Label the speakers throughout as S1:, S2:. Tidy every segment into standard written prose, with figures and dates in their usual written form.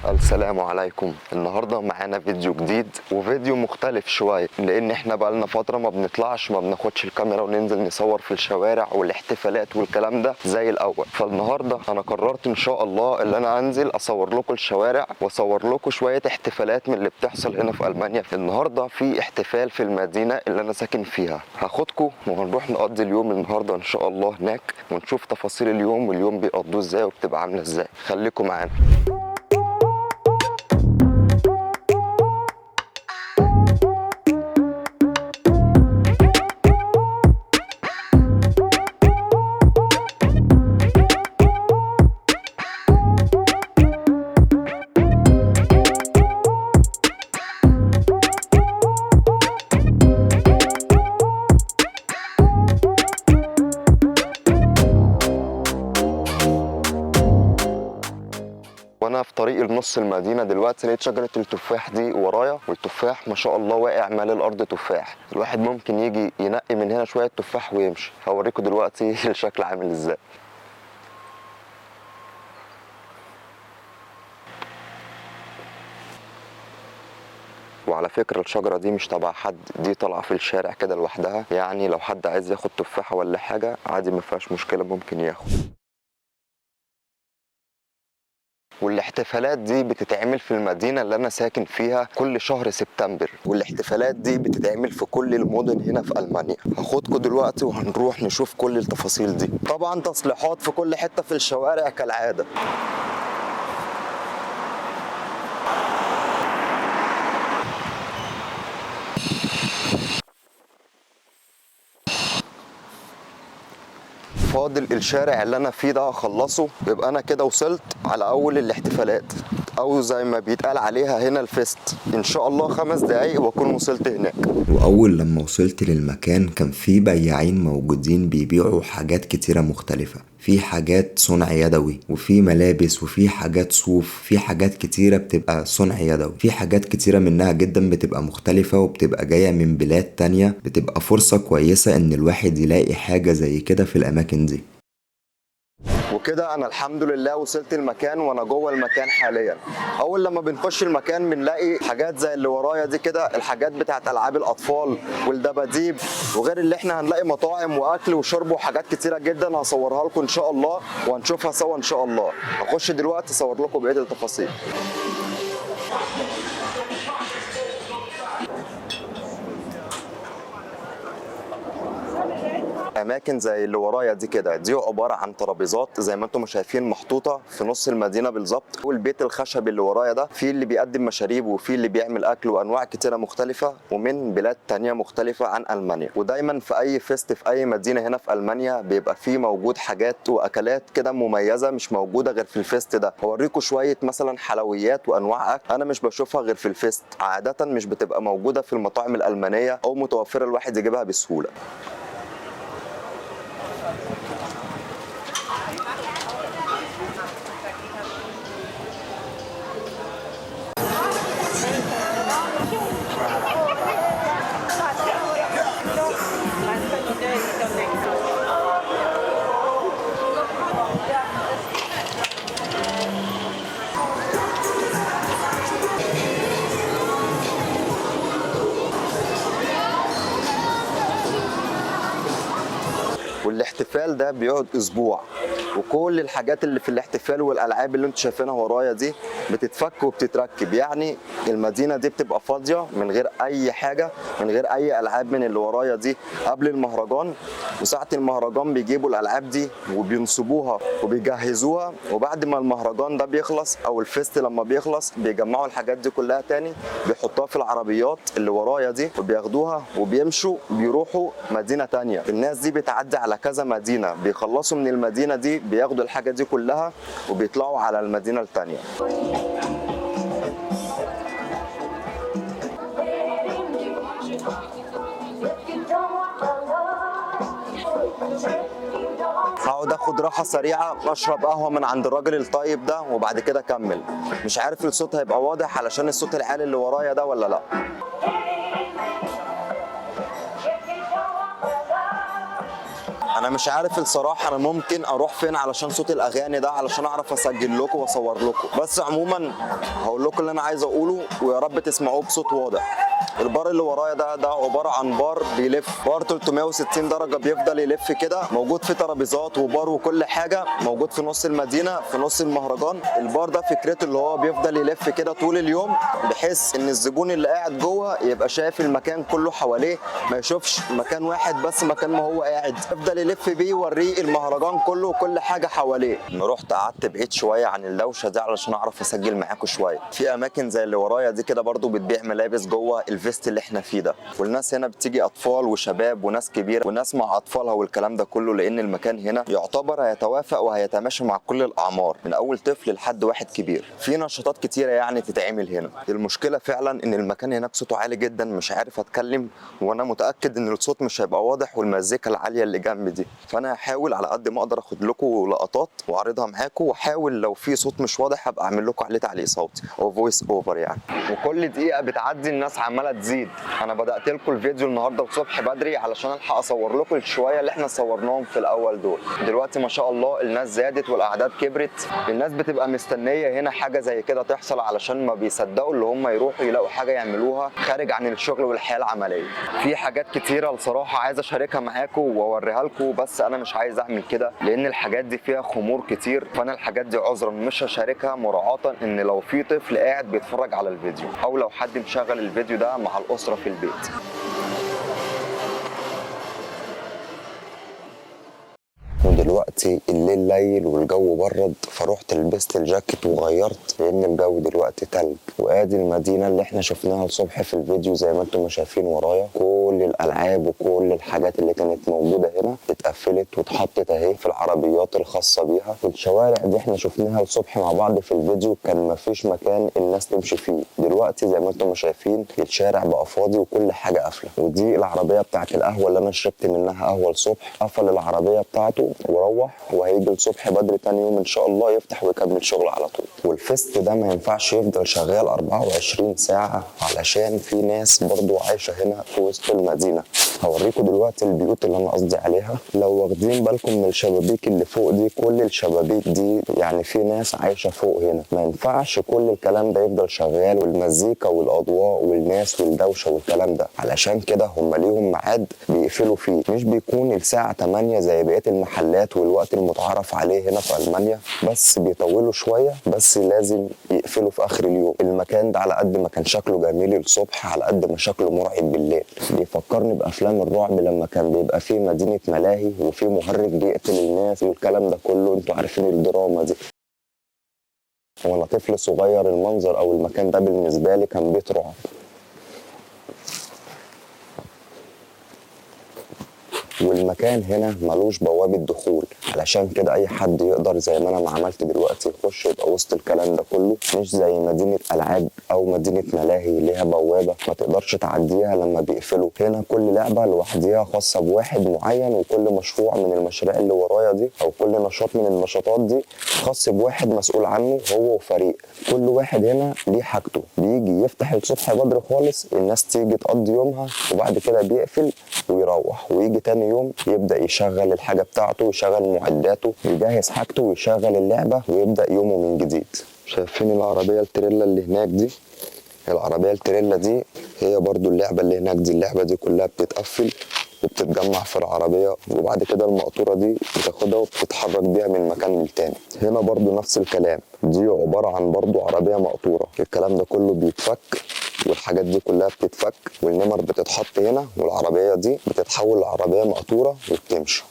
S1: السلام عليكم. النهارده معانا فيديو جديد وفيديو مختلف شوية، لان احنا بقالنا فترة ما بنطلعش، ما بناخدش الكاميرا وننزل نصور في الشوارع والاحتفالات والكلام ده زي الاول. فالنهارده انا قررت ان شاء الله اللي انا انزل اصور لكم الشوارع واصور لكم شوية احتفالات من اللي بتحصل هنا في المانيا. النهارده في احتفال في المدينة اللي انا ساكن فيها، هاخدكم وهنروح نقضي اليوم النهارده ان شاء الله هناك، ونشوف تفاصيل اليوم واليوم بيقضوه ازاي وبتبقى عامله ازاي. خليكم معانا. وانا في طريق لنص المدينة دلوقتي لقيت شجرة التفاح دي ورايا، والتفاح ما شاء الله واقع مال الارض تفاح. الواحد ممكن يجي ينقي من هنا شوية تفاح ويمشي. هوريكم دلوقتي الشكل عامل ازاي. وعلى فكرة الشجرة دي مش تبع حد، دي طالعه في الشارع كده لوحدها، يعني لو حد عايز ياخد تفاحة ولا حاجة عادي ما فيهاش مشكلة، ممكن ياخد. والاحتفالات دي بتتعمل في المدينة اللي أنا ساكن فيها كل شهر سبتمبر، والاحتفالات دي بتتعمل في كل المدن هنا في ألمانيا. هاخدكم دلوقتي وهنروح نشوف كل التفاصيل دي. طبعا تصليحات في كل حتة في الشوارع كالعادة. فاضل الشارع اللي انا فيه ده اخلصه، يبقى انا كده وصلت على اول الاحتفالات، او زي ما بيتقال عليها هنا ال Fest. ان شاء الله 5 دقايق واكون وصلت هناك.
S2: واول لما وصلت للمكان كان في بياعين موجودين بيبيعوا حاجات كتيرة مختلفة، في حاجات صنع يدوي، وفي ملابس، وفي حاجات صوف، في حاجات كتيرة بتبقى صنع يدوي، في حاجات كتيرة منها جدا بتبقى مختلفة وبتبقى جاية من بلاد تانية. بتبقى فرصة كويسة ان الواحد يلاقي حاجة زي كده في الاماكن دي.
S1: وكده انا الحمد لله وصلت المكان، وانا جوه المكان حاليا. اول لما بنخش المكان بنلاقي حاجات زي اللي ورايا دي كده، الحاجات بتاعت العاب الاطفال والدباديب، وغير اللي احنا هنلاقي مطاعم واكل وشرب وحاجات كتيرة جدا هصورها لكم ان شاء الله وهنشوفها سوا ان شاء الله. هخش دلوقتي اصور لكم بقية التفاصيل. اماكن زي اللي ورايا دي كده، دي عبارة عن ترابيزات زي ما انتم شايفين محطوطة في نص المدينة بالظبط. والبيت الخشبي اللي ورايا ده فيه اللي بيقدم مشاريب وفيه اللي بيعمل اكل وانواع كتيرة مختلفة ومن بلاد تانية مختلفة عن المانيا. ودايما في اي Fest في اي مدينة هنا في المانيا بيبقى فيه موجود حاجات واكلات كده مميزة مش موجودة غير في ال Fest ده. هوريكم شوية مثلا حلويات وانواع اكل انا مش بشوفها غير في ال Fest، عادة مش بتبقى موجودة في المطاعم الالمانية او متوفرة الواحد يجيبها بسهولة. والاحتفال ده بيقعد اسبوع، وكل الحاجات اللي في الاحتفال والالعاب اللي انتم شايفينها ورايا دي بتتفك وبتتركب. يعني المدينة دي بتبقى فاضية من غير اي حاجة، من غير اي العاب من اللي ورايا دي قبل المهرجان. وساعة المهرجان بيجيبوا الالعاب دي وبينصبوها وبيجهزوها، وبعد ما المهرجان ده بيخلص او ال Fest لما بيخلص بيجمعوا الحاجات دي كلها تاني، بيحطوها في العربيات اللي ورايا دي وبياخدوها وبيمشوا بيروحوا مدينة تانية. الناس دي بتعدي على كذا مدينة، بيخلصوا من المدينة دي بياخدوا الحاجة دي كلها وبيطلعوا على المدينة التانية. هقعد اخد راحة سريعة، اشرب قهوة من عند الراجل الطيب ده وبعد كده اكمل. مش عارف الصوت هيبقى واضح علشان الصوت العالي اللي ورايا ده ولا لا. انا مش عارف الصراحة انا ممكن اروح فين علشان صوت الاغاني ده، علشان اعرف اسجل لكم واصور لكم. بس عموما هقول لكم اللي انا عايز اقوله ويا رب تسمعوه بصوت واضح. البار اللي ورايا ده عبارة عن بار بيلف، بار 360 درجه بيفضل يلف كده، موجود فيه ترابيزات وبار وكل حاجة، موجود في نص المدينة في نص المهرجان. البار ده فكرته اللي هو بيفضل يلف كده طول اليوم، بحيث ان الزبون اللي قاعد جوه يبقى شايف المكان كله حواليه، ما يشوفش مكان واحد بس مكان ما هو قاعد، يفضل يلف بيه يوريه المهرجان كله وكل حاجة حواليه. انا رحت قعدت بعيد شوية عن الدوشة دي علشان اعرف اسجل معاكم شوية. في اماكن زي اللي ورايا دي كده برضو بتبيع ملابس جوه ال fest اللي احنا فيه ده، والناس هنا بتيجي اطفال وشباب وناس كبيرة وناس مع اطفالها والكلام ده كله، لان المكان هنا يعتبر هيتوافق وهيتماشى مع كل الاعمار من اول طفل لحد واحد كبير. في نشاطات كتيرة يعني تتعمل هنا. المشكلة فعلا ان المكان هناك صوته عالي جدا، مش عارف اتكلم، وانا متاكد ان الصوت مش هيبقى واضح والمزيكا العالية اللي جنبي دي. فانا هحاول على قد ما اقدر اخد لكم لقطات واعرضها معاكم، واحاول لو في صوت مش واضح هبقى اعمل لكم عليه تعليق صوتي او voice over يعني. وكل دقيقة بتعدي الناس عماله تزيد. انا بدات لكم الفيديو النهارده الصبح بدري علشان الحق اصور لكم الشويه اللي احنا صورناهم في الاول دول. دلوقتي ما شاء الله الناس زادت والاعداد كبرت. الناس بتبقى مستنيه هنا حاجة زي كده تحصل علشان ما بيصدقوا اللي هم يروحوا يلاقوا حاجة يعملوها خارج عن الشغل والحياة العملية. في حاجات كتيرة الصراحة عايز اشاركها معاكم واوريها لكم، بس انا مش عايز اعمل كده لان الحاجات دي فيها خمور كتير، فانا الحاجات دي عذرا مش هشاركها، مراعاة ان لو في طفل قاعد بيتفرج على الفيديو او لو حد مشغل الفيديو ده مع الاسرة في البيت. ودلوقتي الليل ليل والجو برد، فروحت لبست الجاكيت وغيرت لان الجو دلوقتي تلج. وادي المدينة اللي احنا شفناها الصبح في الفيديو زي ما انتم شايفين ورايا، كل الالعاب وكل الحاجات اللي كانت موجودة هنا اتقفلت واتحطت اهي في العربيات الخاصة بيها. والشوارع دي احنا شفناها الصبح مع بعض في الفيديو، كان مفيش مكان الناس تمشي فيه. دلوقتي زي ما انتم شايفين الشارع بقى فاضي وكل حاجة قافله. ودي العربية بتاعت القهوة اللي انا شربت منها قهوة الصبح، قفل العربية بتاعته وروح، وهيجي الصبح بدري تاني يوم ان شاء الله يفتح ويكمل شغل على طول. وال fest ده ما ينفعش يفضل شغال 24 ساعة علشان في ناس برضو عايشة هنا في وسط المدينة. هوريكم دلوقتي البيوت اللي انا قصدي عليها. لو واخدين بالكم من الشبابيك اللي فوق دي، كل الشبابيك دي يعني في ناس عايشة فوق هنا. ما ينفعش كل الكلام ده يفضل شغال، والمزيكا والاضواء والناس والدوشة والكلام ده، علشان كده هم ليهم ميعاد بيقفلوا فيه، مش بيكون الساعة 8 زي بقية المحلات والوقت المتعارف عليه هنا في ألمانيا، بس بيطولوا شوية، بس لازم يقفلوا في آخر اليوم. المكان ده على قد ما كان شكله جميل الصبح على قد ما شكله مرعب بالليل. بيفكرني بأفلام الرعب لما كان بيبقى فيه مدينة ملاهي وفيه مهرج بيقتل الناس والكلام ده كله، انتوا عارفين الدراما دي. وانا طفل صغير المنظر او المكان ده بالنسبة لي كان بيت رعب. والمكان هنا ملوش بوابة دخول، علشان كده اي حد يقدر زي ما انا ما عملت دلوقتي يخش يبقى وسط الكلام ده كله. مش زي مدينة العاب او مدينة ملاهي ليها بوابة ما تقدرش تعديها لما بيقفلوا. هنا كل لعبة لوحديها خاصة بواحد معين، وكل مشروع من المشاريع اللي ورايا دي او كل نشاط من النشاطات دي خاص بواحد مسؤول عنه هو وفريق. كل واحد هنا ليه حاجته، بيجي يفتح الصبح بدري خالص، الناس تيجي تقضي يومها، وبعد كده بيقفل ويروح، ويجي تاني يوم يبدأ يشغل الحاجة بتاعته ويشغل معداته ويجهز حاجته ويشغل اللعبة ويبدأ يومه من جديد. شايفين العربية التريلا اللي هناك دي؟ العربية التريلا دي هي برضو اللعبة اللي هناك دي. اللعبة دي كلها بتتقفل وبتتجمع في العربية، وبعد كده المقطورة دي بتاخدها وبتتحرك بيها من مكان للتاني. هنا برضو نفس الكلام، دي عبارة عن برضو عربية مقطورة. الكلام ده كله بيتفك والحاجات دي كلها بتتفك والنمر بتتحط هنا، والعربية دي بتتحول لعربية مقطورة وبتمشي.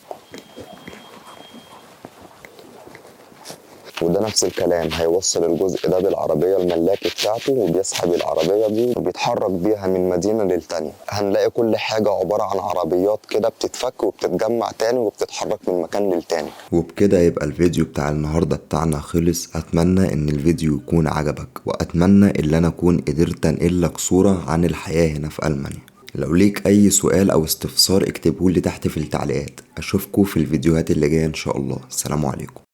S1: وده نفس الكلام، هيوصل الجزء ده بالعربية الملاكي بتاعته وبيسحب العربية دي وبيتحرك بيها من مدينة للتانية. هنلاقي كل حاجة عبارة عن عربيات كده بتتفك وبتتجمع تاني وبتتحرك من مكان للتاني.
S2: وبكده يبقى الفيديو بتاع النهاردة بتاعنا خلص. أتمنى إن الفيديو يكون عجبك، وأتمنى إن أنا أكون قدرت أنقلك صورة عن الحياة هنا في ألمانيا. لو ليك أي سؤال أو استفسار اكتبهولي تحت في التعليقات. أشوفكوا في الفيديوهات اللي جاية إن شاء الله. السلام عليكم.